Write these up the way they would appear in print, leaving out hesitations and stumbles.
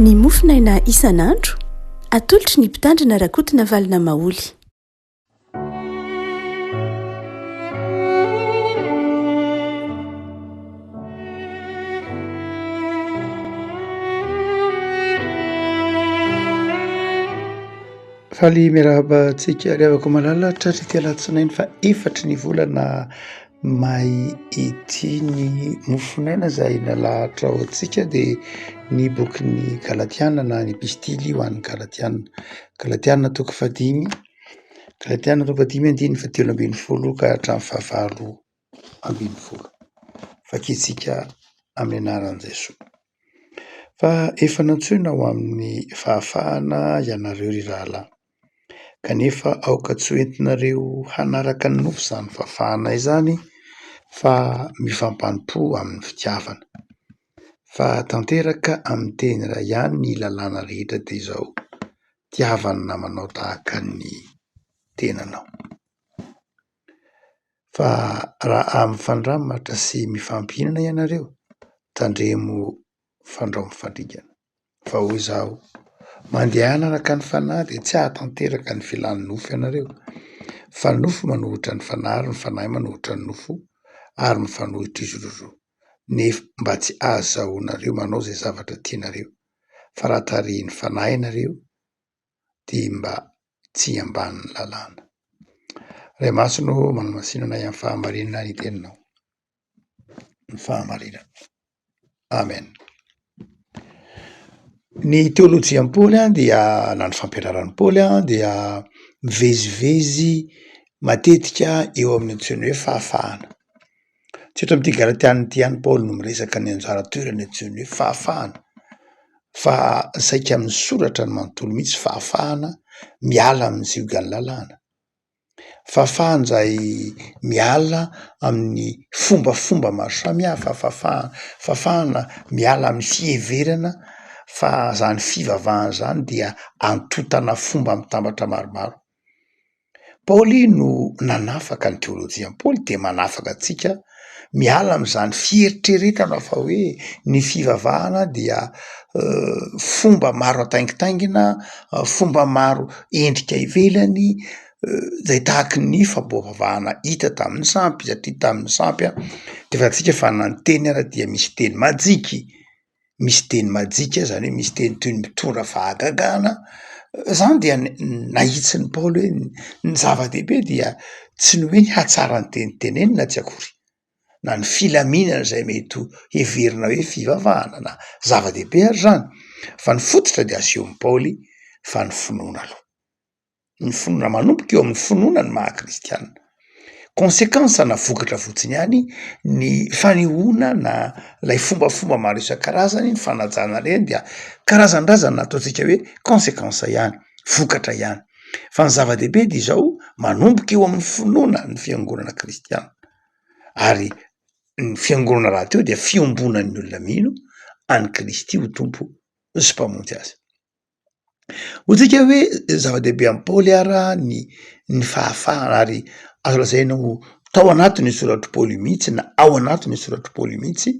Ny mofonaina isan'andro, atolotry ny Mpitandrina Rakotonavalona Maholy. Faly miarahaba antsika ry havako malala tratry ity alatsinainy fa efatry ny volana may ity. Ny mofonaina izay nalahatra ho antsika dia ny bokin'ny Galatiana na ny epistily ho an'ny Galatiana. Galatiana toko fahadimy, Galatiana toko fahadimy andininy fahatelo ambin'ny folo ka hatramin'ny fahavalo ambin'ny folo. Vakintsika amin'ny anaran'i Jesoa. Fa efa nantsoina ho amin'ny fahafahana ianareo ry rahalahy, kanefa aoka tsy ho entinareo hanaraka ny nofo izany fahafahana izany fa mifampanompo amin'ny fitiavana. Fa tanteraka amin'ny teny iray ihany ny lalàna rehetra dia izao: tiava ny namanao tahaka ny tenanao. Fa raha mifandramatra sy mifampihinana ianareo, tandremo fandrao mifandringana. Fa hoy izaho, mandehana araka ny fanahy dia tsy hahatanteraka ny filan'ny nofo ianareo, fa ny nofo manohitra ny fanahy ary ny fanahy manohitra ny nofo, ary mifanohitra izy roa roa, nefa mba tsy ahazahoanareo manao izay zavatra tianareo. Fa raha tarihin'ny fanahy ianareo, dia mba tsy ambanin'ny lalàna. Ray Masina ô, manamasina anay amin'ny fahamarinana ny teninao. Ny fahamarinana. Amen. Ny teolojian'i Paoly dia na ny fampianaran'i Paoly dia mivezivezy matetika eo amin'ny antsoina hoe fahafahana. Tsy eto amin'ity Galatiana ity ihany Paoly no miresaka ny anjara toerany antsoiny hoe fahafahana fa saika amin'ny soratra ny manontolo mihitsy fahafahana miala amin'ny ziogan'ny lalàna, fahafahana izay miala amin'ny fombafomba maro samihafa, fahafaha- fahafahana miala amin'ny fiheverana fa zany fivavahana zany dia antontana fomba mitambatra maromaro. Paoly no nanafaka ny teolojian'i Paoly dia manafaka antsika miala amin'izany fieritreretana fa hoe ny fivavahana dia fomba maro ataingitaingina, fomba maro endrika ivelany zay tahaky ny fampivavahana hita tamin'ny sampy satria tamin'ny sampy an de fantatsika fa na ny teny ara dia misy teny majiky. misy teny majika zany hoe misy teny toy ny mitondra fahagagana, zany dia nahitsin'i Paoly hoe ny zava-dehibe dia tsy ny hoe ny hatsaran'ny teny tenenina tsy akory na ny filaminana izay mety ho heverina hoe fivavahana na zava-dehibe ary zany fa ny fototra dia asehon'i Paoly fa ny finoana aloha. ny finoana manomboka eo amin'ny finoana ny maha kristianina. Conséquence na vokatra fotsiny ihany ny fanehoana na ilay fombafomba maro isan-karazany, ny fanajana ireny dia karazan-drazana ataontsika hoe conséquence ihany, vokatra ihany. Fa ny zava-dehibe de izao, manomboka eo amin'ny finoana ny fiangonana kristianina ary ny fiangonana rahateo dia fiombonan'ny olona mino an'i Kristy ho Tompo sy Mpamonjy azy. Hoy tsika hoe zava-dehibe amin'i Paoly ara ny ny fahafahana ary azo lazaina ho tao anatin'io soratr'i Paoly io mihitsy na ao anatin'io soratr'i Paoly io mihitsy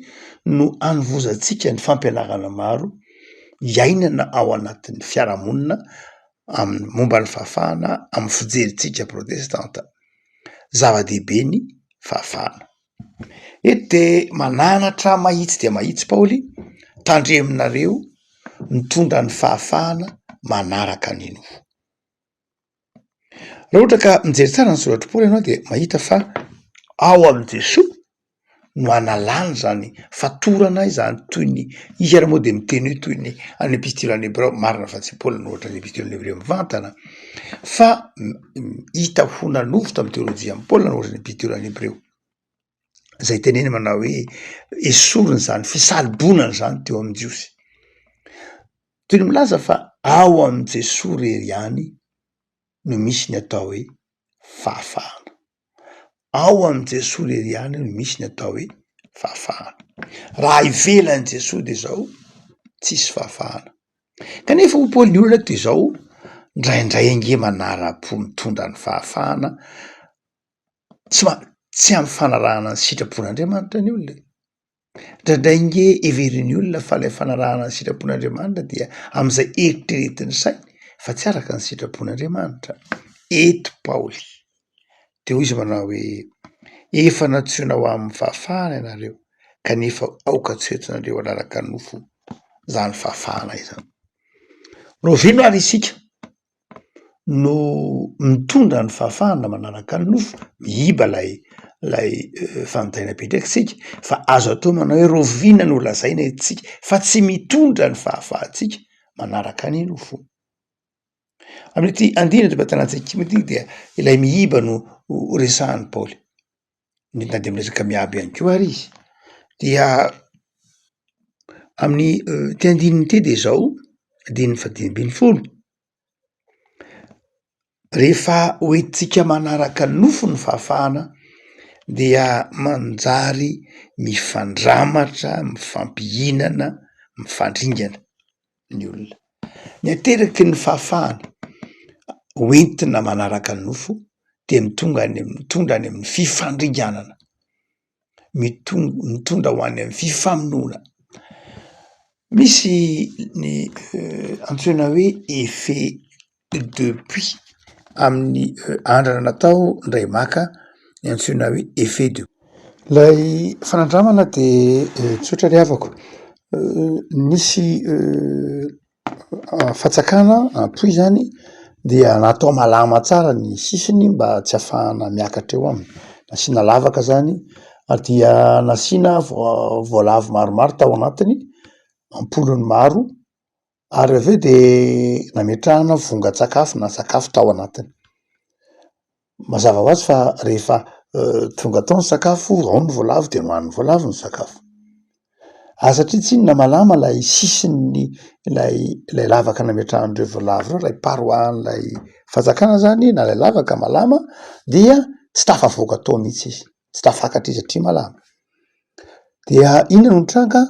no anovozantsika ny fampianarana maro iainana ao anatin'ny fiarahamonina amin'ny momba ny fahafahana amin'ny fijerintsika protestanta. Zava-dehibe ny fahafahana. Eto de mananatra mahitsy dia mahitsy Paoly, tandremonareo mitondra ny fahafahana manaraka ny nofo. Raha ohatra ka mijery tsara ny soratr'i Paoly ianao de mahita fa ao amin'i Jesoa no analana izany fatorana izany toy ny, izy ary moa de miteny hoe toy ny any epistily any Hebreo, marina fa tsy Paoly nanoratra ny epistily any Hebreo mivantana fa hita ho nanovo tamin'ny teolojian'i Paoly nanoratra ny epistily any Hebreo. Izay teneniny manao hoe esorina izany fisalobonana izany teo amin'ny Jiosy. Toy ny milaza fa ao amin'i Jesoa irery ihany no misy ny atao hoe fahafahana. Ao amin'i Jesoa irery ihany no misy ny atao hoe fahafahana. Raha ivelan'i Jesoa de zao tsisy fahafahana. Kanefa hoy Paoly ny olona de zao ndraindray ange manara-po mitondra ny fahafahana tsy ma- tsy amin'ny fanarahana ny sitrapon'Andriamanitra ny olona e. Indraindray ange heverin'ny olona fa ilay fanarahana ny sitrapon'Andriamanitra dia amin'izay eritreretin'ny sainy fa tsy araka ny sitrapon'Andriamanitra. Eto Paoly de hoy izy manao hoe efa nantsoina ho amin'ny fahafahana ianareo kanefa aoka tsy ho entinareo hanaraka ny nofo izany fahafahana izany. Rahoviana ary isika no mitondra ny fahafahana manaraka ny nofo? Miiba lay lay fanontaniana apetrakitsika fa azo atao manao hoe rahoviana no lazaina isika fa tsy mitondra ny fahafahantsika manaraka ny nofo? Amin'ity andininy eto am-pelatanantsika ity dia ilay miiba no resahan'i Paoly. Na de miresaka miabo ihany koa ary izy dia amin'ny ity andininy ity de zao, andininy fahadimy ambin'ny folo, rehefa hoentintsika manaraka nofo ny fahafahana dia manjary mifandramatra, mifampihinana, mifandringana ny olona. Ny ateraky ny fahafahana hoentina manaraka ny nofo dia mitonga any am- mitondra any amin'ny fifandringanana, miton- mitondra ho any amin'ny fifamonoana. Misy ny antsoina hoe effet de puits amin'ny andrana natao indray maka ny antsoina hoe effet de. Ilay fanandramana de tsotra ry havako, nisy fatsakana apoy zany dia natao malama tsara ny sisiny mba tsy ahafahana miakatra eo aminy, nasiana lavaka zany ary dia nasiana voa- voalavo maromaro tao anatiny, am-polony maro ary avy eo de nametrahana vongan-tsakafo na sakafo tao anatiny. Mazava ho azy fa rehefa tonga tao ny sakafo, ao ny voalavo de nohanin'ny voalavo ny sakafo. Ary satria tsinona malama ilay sisin'ny ilay ilay lavaka nametrahan'ireo voalavo ireo, ilay paroi an'ilay fantsakana zany na ilay lavaka malama dia tsy tafavoaka tao mihitsy izy, tsy tafakatra izy satria malama. Dia inona no nitranga?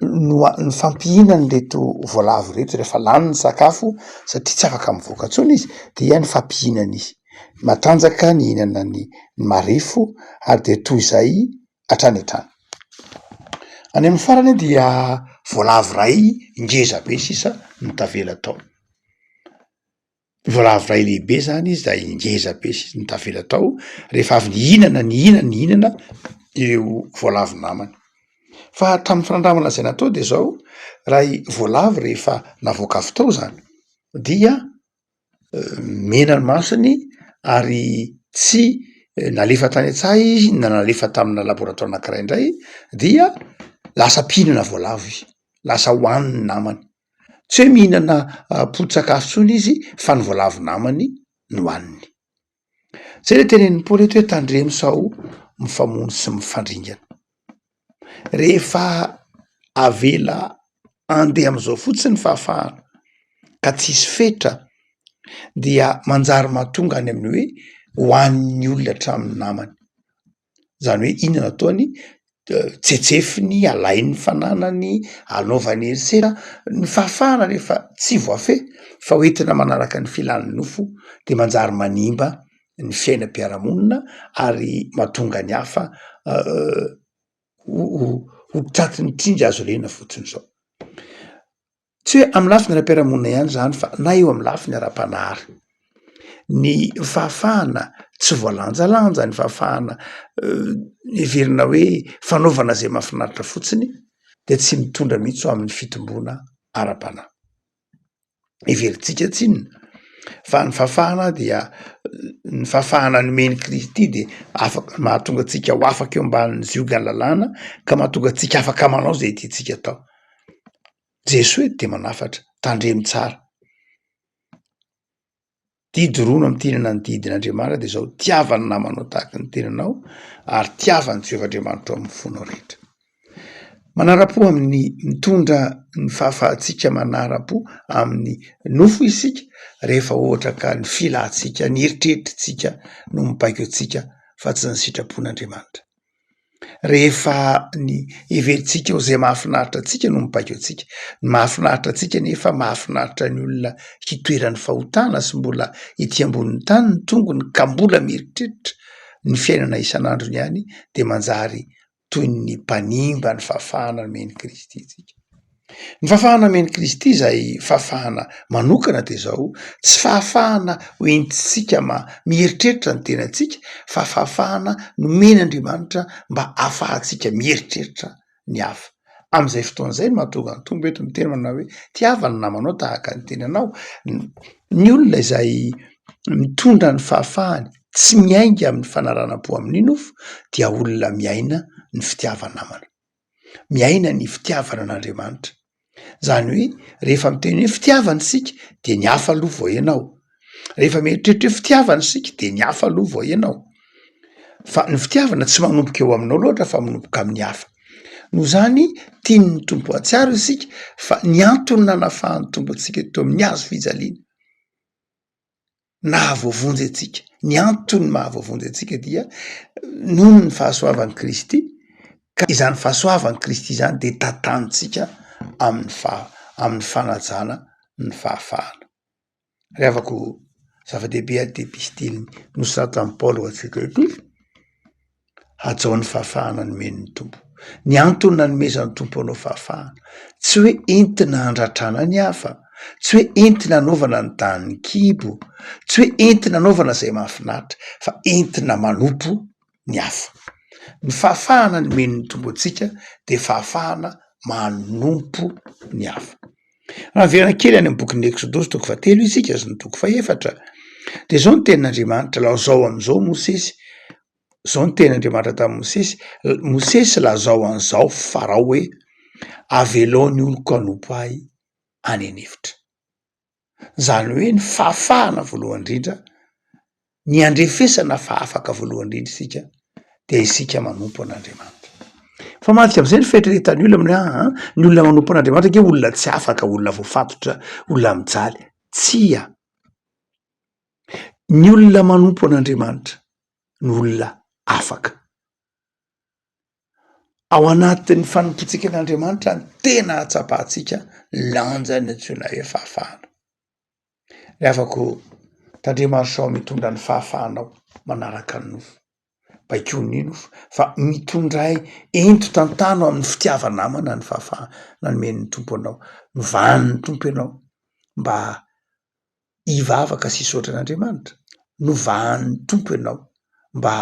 Noha- nifampihinana ireto voalavo ireto rehefa lany ny sakafo satria tsy afaka mivoaka intsony izy dia nifampihinana izy. Matanjaka nihinana ny marefo ary dia toy izay hatrany hatrany. Any amin'ny farany dia voalavo iray ngeza be sisa no tavela tao. Voalavo iray lehibe zany izy zay ngeza be sisa no tavela tao rehefa avy nihinana nihinana nihinana ireo voalavo namany. Fa tamin'ny fanandramana zay natao de zao, ray voalavo rehefa navoaka avy tao zany dia mena ny masony ary tsy nalefa tany an-tsaha izy na nalefa tamina laboratoara anakiray indray dia lasa mpihinana voalavo izy, lasa hoaniny namany. Tsy hoe mihinana poti-tsakafo intsony izy fa ny voalavo namany no haniny. Zay le tenenin'i Paoly eto hoe tandremo sao mifamono sy mifandringana. Rehefa avela andeha am'izao fotsiny ny fahafahana ka tsisy fetra dia manjary mahatonga any amin'ny hoe hohanin'ny olona hatramin'ny namany. Zany hoe inona no ataony? Tsetsefiny, alainy ny fananany, anaovany herisetra. Ny fahafahana rehefa tsy voafehy fa hoentina manaraka ny filan'ny nofo de manjary manimba ny fiainam-piarahamonina ary mahatonga ny hafa ho ho tratry ny tsindry hazo lena fotsiny zao. Tsy hoe amin'ny lafiny ara-piarahamonina ihany izany fa na eo amin'ny lafiny ara-panahy ary. Ny fahafahana tsy voalanjalanja, ny fahafahana heverina hoe fanaovana izay mahafinaritra fotsiny de tsy mitondra mihitsy ho amin'ny fitomboana ara-panahy. Heverintsika tsinona fa ny fahafahana dia ny fahafahana nomen'i Kristy de afaka mahatonga antsika ho afaka eo ambanin'ny ziogan'ny lalàna ka mahatonga antsika afaka manao zay tiantsika atao. Jesoa eto dia manafatra, tandremo tsara. Didy roa no amintinana ny didin'Andriamanitra de zao, tiava ny namanao tahaka ny tenanao ary tiava an'i Jehovah Andriamanitrao amin'ny fonao rehetra. Manara-po amin'ny mitondra ny fahafahantsika manara-po amin'ny nofo isika rehefa ohatra ka ny filantsika, ny eritreritritsika no mibaiko antsika fa tsy ny sitrapon'Andriamanitra. Rehefa ny heverintsika ho izay mahafinaritra antsika no mibaiko antsika, ny mahafinaritra antsika nefa mahafinaritra ny olona hitoeran'ny fahotana sy mbola ety ambonin'ny tany ny tongony ka mbola mieritreritra ny fiainana isan'androny ihany de manjary. toy ny mpanimba ny fahafahana nomen'i Kristy antsika. Ny fahafahana nomen'i Kristy izay fahafahana manokana dia izao, tsy fahafahana ho entintsika ma- mieritreritra ny tenantsika fa fahafahana nomen'Andriamanitra mba ahafahantsika mieritreritra ny hafa. Amin'izay fotoana izay no mahatonga ny Tompo eto miteny manao hoe tiava ny namanao tahaka ny tenanao. Ny olona izay mitondra ny fahafahany tsy miainga amin'ny fanaranam-po amin'ny nofo dia olona miaina ny fitiava-namana. Miaina ny fitiavana an'Andriamanitra. Zany hoe rehefa miteny hoe fitiavana isika de ny hafa aloha vao ianao. Rehefa mieritreritra hoe fitiavana isika de ny hafa aloha vao ianao. Fa ny fitiavana tsy manomboka eo aminao loatra fa manomboka amin'ny hafa. Noho izany tian'ny Tompo hahatsiaro isika fa ny antony nanafahan'ny Tompo antsika teo amin'ny hazo fijaliana nahavoavonjy antsika, ny antony mahavoavonjy antsika dia noho ny fahasoavan'i Kristy, ka izany fahasoavan'i Kristy izany de tantanintsika amin'ny faha- amin'ny fanajana ny fahafahana. Ry havako, zava-dehibe ity epistily nosoratan'i Paoly ho antsika ity. Hajao ny fahafahana nomen'ny Tompo. Ny antony nanomezan'ny Tompo anao fahafahana, tsy hoe entina handratrana ny hafa, tsy hoe entina hanaovana ny danin'ny kibo, tsy hoe entina hanaovana izay mahafinaritra, fa entina manompo ny hafa. Ny fahafahana nomen'ny Tompo antsika dia fahafahana manompo ny hafa. Raha miverina kely any amin'ny bokin'ny Eksodosy toko fahatelo isika sy ny toko fahefatra dia izao ny tenin'Andriamanitra, lazao amin'izao Mosesy, izao ny tenin'Andriamanitra tamin'i Mosesy, Mosesy lazao an'izao Farao hoe avelao ny oloko hanompo ahy any an'efitra. Izany hoe ny fahafahana voalohany indrindra, ny andrefesana fa afaka voalohany indrindra isika dia isika manompo an'Andriamanitra. Fa madika am'izay ny fieritreretan'ny olona amin'ny hoe aa ny olona manompo an'Andriamanitra ange olona tsy afaka, olona voafatotra, olona mijaly. Tsia, ny olona manompo an'Andriamanitra no olona afaka. Ao anatin'ny fanompoantsika an'Andriamanitra no tena ahatsapantsika lanjan'ny antsoina hoe fahafahana. Ry havako, tandremo ary sao mitondra ny fahafahanao manaraka ny nofo. Baikoin'ny nofo fa mitondray, ento tantano amin'ny fitiava-namana ny fahafahana nomen'ny Tompo anao. Novahan'ny Tompo ianao mba hivavaka sy hisaotra an'Andriamanitra, novahan'ny Tompo ianao mba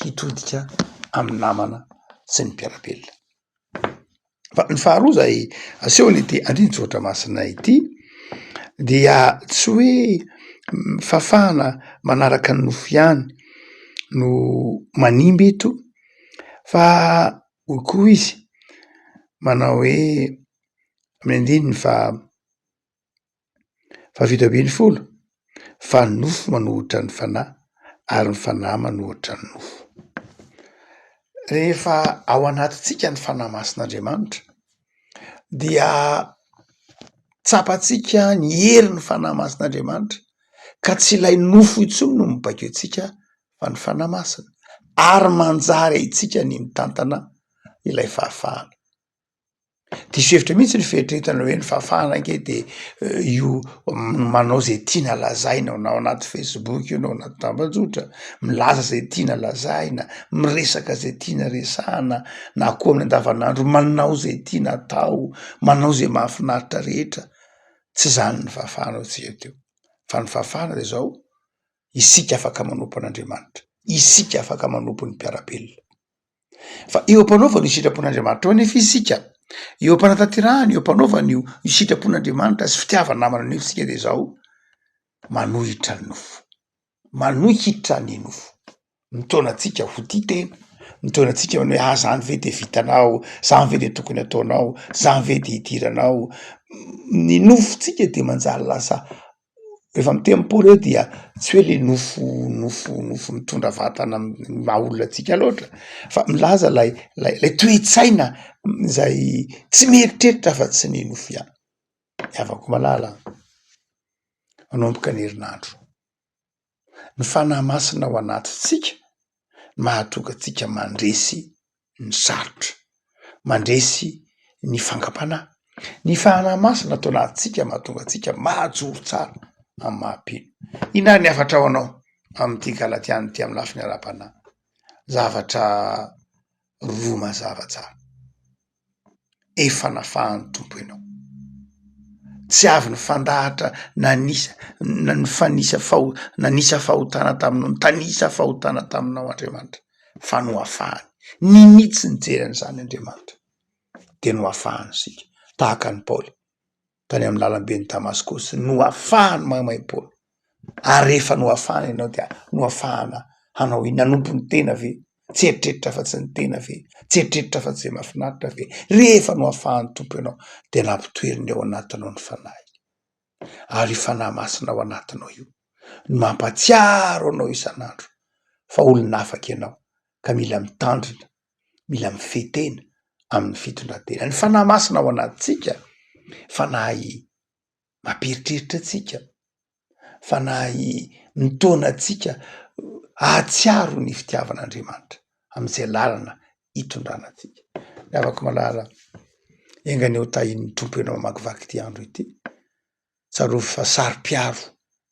hitodika amin'ny namana sy ny mpiara-belona. Fa ny faharoa izay asehon'ity andinin-tsoratra masina ity dia tsy hoe fahafahana manaraka ny nofo ihany no manimba eto fa hoy koa izy manao hoe amin'ny andininy faha 17, fa ny nofo manohitra ny fanahy ary ny fanahy manohitra ny nofo. Rehefa ao anatintsika ny fanahy masin'Andriamanitra dia tsapantsika ny herin'ny fanahy masin'Andriamanitra ka tsy ilay nofo intsony no mibaiko antsika fa ny fanahy masina ary manjary haintsika ny mitantana ilay fahafahana. Diso hevitra mihitsy ny fieritreretana hoe ny fahafahana ange de io manao zay tiana lazaina na ao anaty facebook io na ao anaty tambajotra, milaza zay tiana lazaina, miresaka zay tiana resahana na koa amin'ny andavanandro manao zay tiana atao, manao zay mahafinaritra rehetra, tsy zany ny fahafahana hoy tsika teo fa ny fahafahana de zao isika afaka manompo an'Andriamanitra, isika afaka manompo ny mpiara-belona. Fa eo am-panaovana io sitrapon'Andriamanitra io anefa isika, eo am-panatanterahana, eo am-panaovana io io sitrapon'Andriamanitra sy fitiava-namana anefa isika de zao, manohitra ny nofo, manohitra ny nofo, mitaona antsika ho tia tena, mitaona antsika hoe ah zany ve de vitanao, zany ve de tokony ataonao, zany ve de idiranao, ny nofontsika de manjary lasa Rehefa miteny Paoly hoe dia tsy hoe le nofo nofo nofo mitondra vatana amin'ny maha olona antsika loatra fa milaza lay lay lay toe-tsaina zay tsy mieritreritra afa-tsy ny nofo ihany. Ny havako malala an, manomboka ny herinandro, ny fanahy masina ao anatintsika mahatonga antsika mandresy ny sarotra, mandresy ny fangam-panahy. Ny fanahy masina ato anatintsika mahatonga antsika mahajoro tsara amin'ny maha mpino. Inona ary ny hafatra ho anao amin'ity galatiana ity amin'ny lafiny ara-panahy? Zavatra. Roa mazava tsara. Efa nafahan'ny Tompo ianao. Tsy avy nifandahatra nanisa na nifanisa faho- nanisa fahotana taminao, nitanisa fahotana taminao Andriamanitra fa noafahany. Ninia tsy nijery an'izany Andriamanitra de noafahany isika tahaka an'i Paoly. tany amin'ny lalamben'i Damaskosy, noafahany maimaimpoana, ary rehefa noafahana ianao dia noafahana hanao inona? Hanompo ny tena ve? Tsy hieritreritra afa-tsy ny tena ve? Tsy hieritreritra afa-tsy izay mahafinaritra ve? Rehefa noafahan'ny Tompo ianao dia nampitoeriny ao anatinao ny Fanahiny, ary io Fanahy Masina ao anatinao io no mampahatsiaro anao isan'andro fa olona afaka ianao ka mila mitandrina mila mifehy tena amin'ny fitondran-tena. Ny Fanahy Masina ao anatintsika, Fanahy mampieritreritra antsika, Fanahy mitaona antsika hahatsiaro ny fitiavan'Andriamanitra amin'izay lalana itondrana antsika. Ry havako malala, enga anie ho tahin'ny Tompo ianao hamakivaky ity andro ity. Tsarovy fa saro-piaro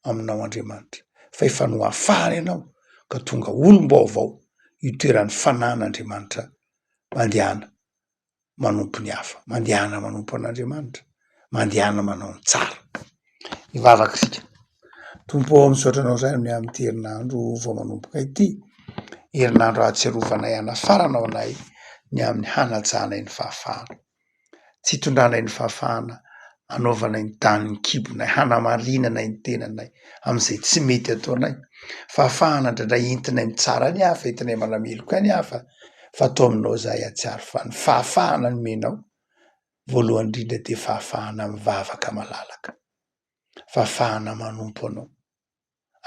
aminao Andriamanitra, fa efa nohafahana ianao ka tonga olom-baovao itoeran'ny fanan'Andriamanitra. Mandehana manompo ny hafa, mandehana manompo an'Andriamanitra, mandehana manao ny tsara. Hivavaka isika. Tompo ô, misaotra anao izay amin'ny amin'ity herinandro vao manomboka ity, herinandro ahatsiarovanay hanafaranao anay ny amin'ny hanajanay ny fahafahana. Tsy hitondranay ny fahafahana hanaovanay ny danin'ny kibonay, hanamarinanay ny tenanay amin'izay tsy mety ataonay. Fahafahana indraindray entinay mitsara ny hafa, entinay manameloka ny hafa, fa atao aminao izahay hahatsiaro fa ny fahafahana nomenao, voalohany indrindra dia fahafahana mivavaka malalaka, fahafahana manompo anao.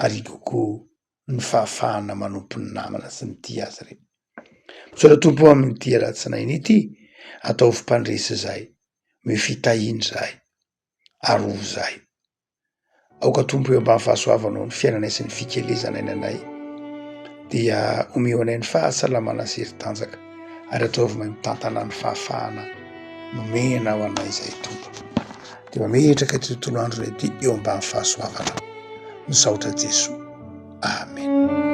ary kokoa ny fahafahana manompo ny namana sy mitia azy ireny. Misaotra Tompo o amin'ity alatsinainy ity, ataovy mpandresy izahay, omeo fitahiana izahay, arovy izahay. Aoka Tompo eo ambany fahasoavanao ny fiainanay sy ny fikelezanay anay, dia omeo anay ny fahasalamana sy hery tanjaka ary ataovy mahay mitantana ny fahafahana nomenao anay izahay Tompo. Dia mametraka ity tontolo andro ity eo ambany fahasoavanao. Misaotra Jesoa. Amen.